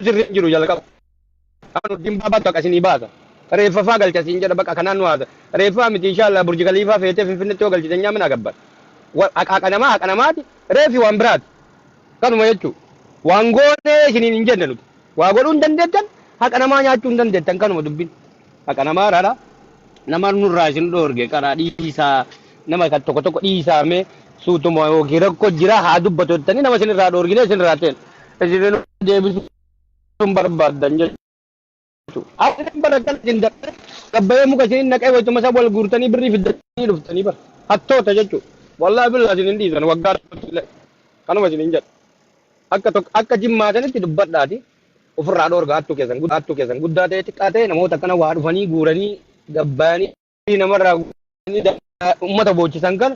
Sirri hin jiru jalqaba. Amma Nurdin Baabaatu haqa isinii baasa. Reeffa faa galcha siin jedha baqa kanaan nu haasa. Reeffaa miti inshaallah Burji Kaliifaa feetee Finfinnetti yoo galchite nyaa mina gabbar. Haqa haqa namaa haqa namaati reeffi waan biraati. Kanuma jechuu. Waan goonee isiniin hin jenne nuti. Waa godhuu hin dandeettan haqa namaa nyaachuu hin dandeettan kanuma dubbin. Haqa namaa rara nama nurraa isin dhoorge qaraa dhiisaa nama kan tokko tokko dhiisaa mee suutuma yookiin rakkoo jira haa dubbatu jettanii nama isin irraa dhoorgine isin irraa ta'en isin deebisuu hin barbaaddan jechuudha. Akka bara kana isin dabaree gabbayee muka isin naqee wayituma isaa wal guurtanii birrii fiddanii dhuftanii bara hattoota jechuudha. Wallaahi billaa isin hin dhiisan waggaa tokkotti illee kanuma isin hin jedhu. Akka tokko akka jimmaa sanitti dubbadhaati ofirraa dhoorga hattuu keessan hattuu keessan guddaa ta'e xiqqaa ta'e namoota akkana waa dhufanii guuranii gabbayanii namarraa guuranii uummata boochisan kana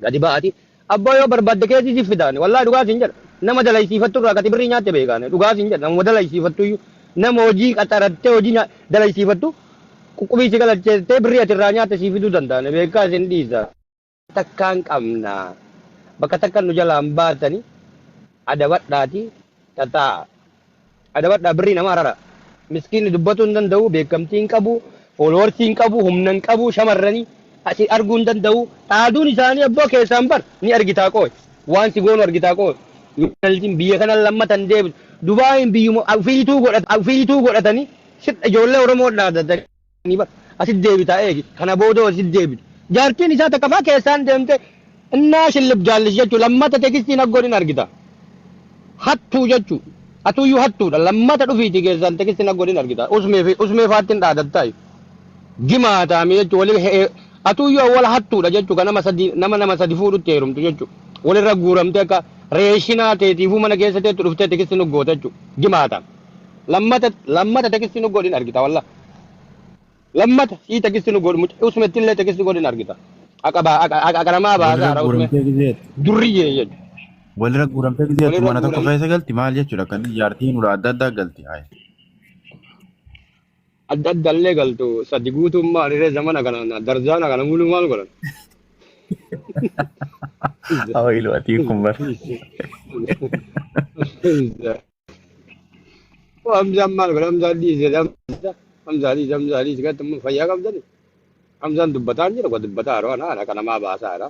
gadi ba'aati. Abbaa yoo barbaadde keessi si fidaani. Wallaahi dhugaa siin jedha. Nama dalaysiifattu irraa gati birrii nyaatte beekaani. Dhugaa siin jedha. Nama dalaysiifattu iyyuu nama hojii qaxarattee hojii dalaysiifattu quqqubii si galacheessitee birrii ati irraa nyaatte sii fiduu danda'ani. Beekaa isin dhiisa. Takkaan qabna. Bakka takka nu jalaan baatani adabadhaati tataa'a. Adabadhaa birrii nama arara. Miskiinni dubbatuu hin danda'u, beekamtii hin qabu, foolowarsii hin qabu, humna hin qabu, shamarranii asi arguu hin danda'u. Dhaaduun isaanii abboo keessaan bar ni argitaa qooy. Waan si goonu argitaa qooy. Yuunaltiin biyya kana lammata hin deebitu. Dubaayin biyyuma ofiituu godhata ofiituu godhatanii sirna ijoollee Oromoo dhaadatanii bar asitti deebitaa eegi. Kana booda asitti deebitu. Jaartiin isaa takka faa keessaan deemte innaa shillib jaallis jechuun lammata tekistiin aggoon hin argita. Hattuu jechuu atuyyuu hattuudha lammata dhufiitii keessaan tekisti na godhin argita usmee fi usmee faattin dhaadattaayu gimaataami jechuu wali atuyyuu awwala hattuudha jechuu ka nama sadi nama nama sadi fuudhutti heerumtu jechuu walirra guuramte akka reeshinaa teetiifuu mana keessa teettu dhuftee tekisti nu goota jechuu gimaataam lammata lammata tekisti nu godhin argita wallah lammata sii tekisti nu godhu usmetti illee tekisti godhin argita haqa baa haqa haqa namaa Walirra baasaara usmee guuramtee gizeetti. durriyyee jechu Walirra guuramtee gizeetti walirra mana tokko guuramtee keessa galti maal jechuudha kan jaartiin ula adda addaa galti. Hayi. Adda addallee galtu sadi guutuun maal irree zamana kana darzaana kana mulu maal godhan. Awailu atii kun bar. Hamzaan maal godha Hamzaan dhiise Hamzaa dhiise Hamzaa dhiise gatti immoo fayyaa qabdani. Hamzaan dubbataa hin jiru dubbataa yeroo ana ana kanamaa baasaa jira.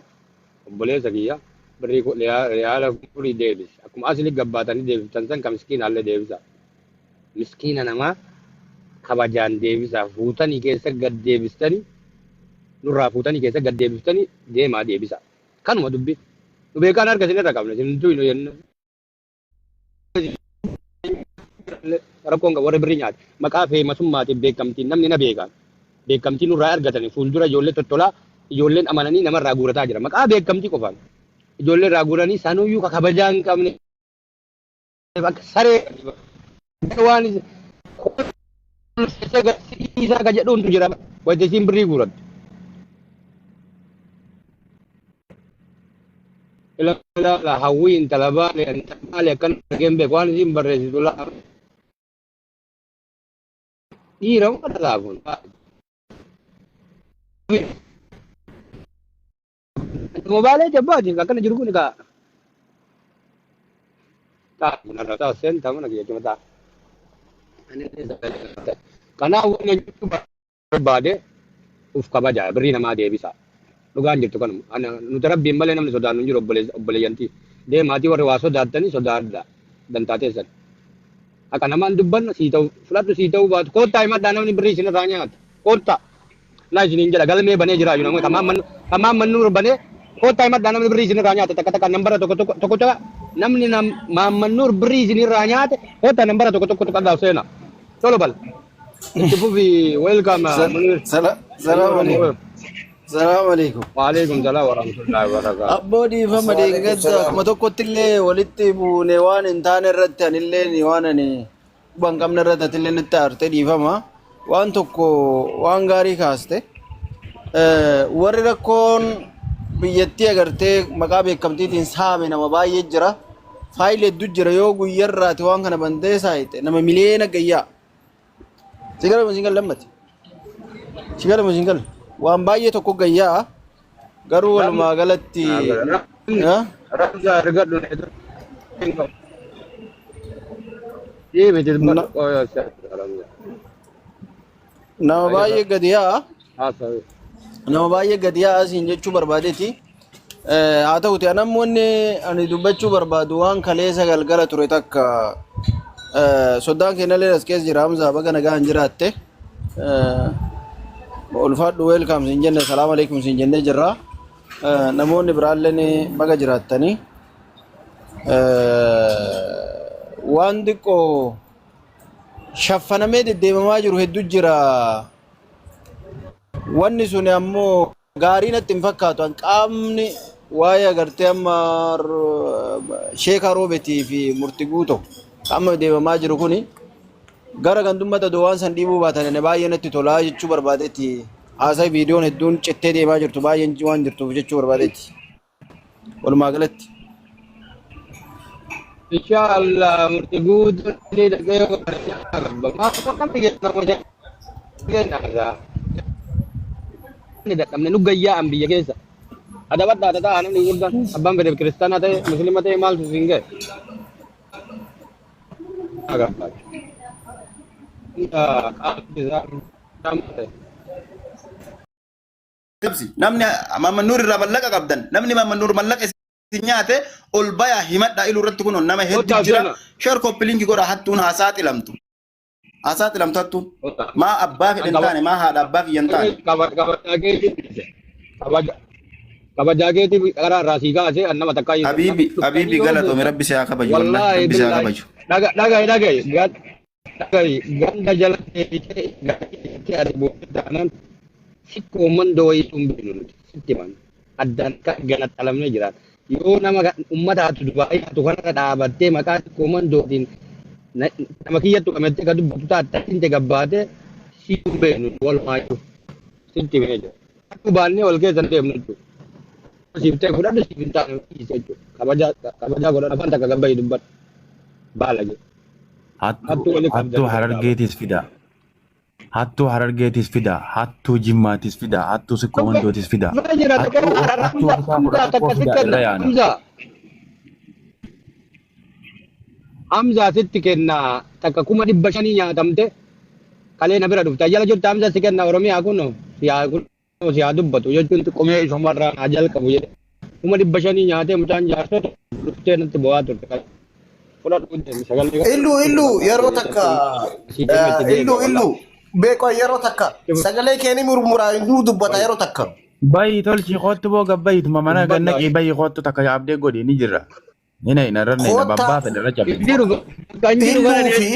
Obboleessa kiyya birrii riyaala furii deebisi. Akkuma asli gabbaatanii deebiftan san ka miskiinaallee deebisa. Miskiina namaa kabajaan deebisaa fuutanii keessa gad deebistanii nurraa fuutanii keessa gad deebiftanii deemaa deebisaa. Kanuma dubbi. Nu beekaan harka isin irra qabna isin hin tuynu jenna. Rakkoon qabu warri birrii nyaate maqaa feemasummaatiif beekamtiin namni na beekaan beekamtii nurraa argatanii fuuldura ijoollee tottolaa ijoolleen amananii namarraa guurataa jira maqaa beekamtii qofaan ijoollee irraa guuranii sanuyyuu ka kabajaa hin qabne akka saree waan isaa ka jedhuuntu jira wayita isiin birrii guurattu. Ilaala hawwii intala baale intala baale akkana argeen beeku waan isiin barreessitu laa dhiira moo dhalaa kun. Mobaalee jabbaati akkana jiru kun egaa. Taa narra taa seentaa mana kiyya cima taa. Kanaaf waan jechuu barbaade uf kabajaa birrii namaa deebisaa. Dhugaan jirtu kanuma. Ana nuti rabbiin malee namni sodaannu hin jiru obboleeyyantii. Deemaatii warri waa sodaattanii sodaadha dantaa teessan. Akka namaan dubbanna sii ta'u fudhadhu sii ta'uu baatu koottaa himadhaa namni birrii isin irraa nyaata. Koottaa. Na isiniin jedha galmee banee jira jiru namoota kamaan mannuur banee koottaa himadhaa namni birrii isin irraa nyaate takka takka nambara tokko tokko tokko tokko namni maammannuur birrii isin irraa nyaate koottaa nambara tokko tokko tokko seena. Tolo bal. Itti fufi welcome Munir. Salaam alaikum. Salaam alaikum. Waalaikum salaam warahmatullahi wabarakatuh. Abboo dhiifama Waalaikum deeggarsa salaam. akkuma tokkotti illee walitti buune waan hin taane irratti anillee waan ani quba hin qabne irratti atillee nutti aarte dhiifama. Waan tokko waan gaarii kaaste. Warri rakkoon biyyattii agartee maqaa beekamtiitiin saame nama baay'ee jira. Faayilii hedduu jira yoo guyyarraati waan kana bantee saayite nama miliyoona gayyaa. Sigala moo singal lammati? Sigala moo singal? Waan baay'ee tokko gayyaa garuu walumaa galatti Ramza argadhu. Sii miti Na- Nama baay'ee gadi yaa'a. Haasawi. Nama baay'ee gadi yaa'a siin jechuu barbaadeeti. Haa ta'uti an ammoo inni ani dubbachuu barbaadu waan kaleessa galgala ture takka soddaan keenyallee as keessa jira Hamzaa baga nagaan jiraatte. Ulfaadhu welcome siin jenne salaam alaikum siin jennee jirra. Namoonni biraalleen baga jiraattanii. Waan xiqqoo shaffanamee deddeemamaa jiru hedduu jira. Wanni sun ammoo gaarii natti hin fakkaatu. An qaamni waa'ee agartee amma Sheekaa Roobetii fi Murti Guuto amma deemamaa jiru kuni gara gandummaa odoo waan san dhiibuu baatan ani baay'ee natti tolaa jechuu barbaadetti. Haasaa viidiyoon hedduun cittee deemaa jirtu baay'een waan jirtuuf jechuu barbaadetti. Walumaa galatti. Inshallah murti guutuun ni dhagee maal ni dadhabne nu gayyaa an biyya keessa. Adabadhaa tataa namni guddaan abbaan fedhe kiristaanaa ta'e muslima ta'e maaltu siin ga'e. Qaamni Ibsi. Namni Maamman Nuur irraa mallaqa qabdan. Namni Maamman Nuur mallaqa isin nyaate ol bayaa himadhaa iluu irratti kun nama hedduu jira. Share copy link godha hattuun haa saaxilamtu. Haa saaxilamtu hattuun. Maa abbaa fedhe hin taane maa haadha abbaa kiyya hin taane. Kabajaa keetiif karaa irraa sii kaasee an nama takkaa Habiibi Habiibi galatoomi rabbi si haa kabaju wallahi Wallaahi rabbi si haa billaahi kabaju. dhagahi dhagahi dhagahi ganda jala deebitee ganda ati booda taanaan sikkoo mandoo wayiitu hin beeknu nuti sitti himan addaan akka ganaxalamnee jiraata. Yoo nama ummata hatu Dubaayii hatu kanarra dhaabattee maqaa sikkoo mandootiin nama kiyyattu qabattee ka dubbatu taate tattinte gabbaatee si hin beeknu walumaayyuu sitti himee jira. Hattuu baannee wal keessa hin deemnu jechuudha. Siif ta'e fudhadhu siif hin taane dhiisi jechuudha. Kabajaa kabajaa godhadhu afaan takka gabbayi dubbadhu. Baala jedhu. Hattuu Hattuu walitti hattuu qabdanii harargeetis fida. Hattuu harargeetis fida. Hattuu jimmaattis fida. Hattuu sikkoo mandootis fida. Dhufee jira takka Hattuu hattuu Hamza kutaa Hamza kudha takka tokkoo si fida kenna irra yaana. Hamza Hamza sitti kenna takka 500,000 nyaatamte kalee na bira dhufte jala jirta Hamza si kenna Oromiyaa kun si haa kun si haa dubbatu jechuun xiqqoomee isumarraa haa jalqabu jedhe 500,000 nyaatee mucaan jaarsota dhuftee natti bo'aa turte fudhadhu deemi sagalee Illu illu yeroo takka si deemetti illu deebi'a illu beekoo yeroo takka sagalee keeni murmuraa nu dubbata yeroo takka. Bayi tolchi kottu boo gabbayituma mana Dubbadhu. gannaqii bayi kottu takka yaabdee godhi ni jirra. Ni na hin arranne Koottaa babbaa fedhe irra cabne. Jiru kan jiru kana illuu fi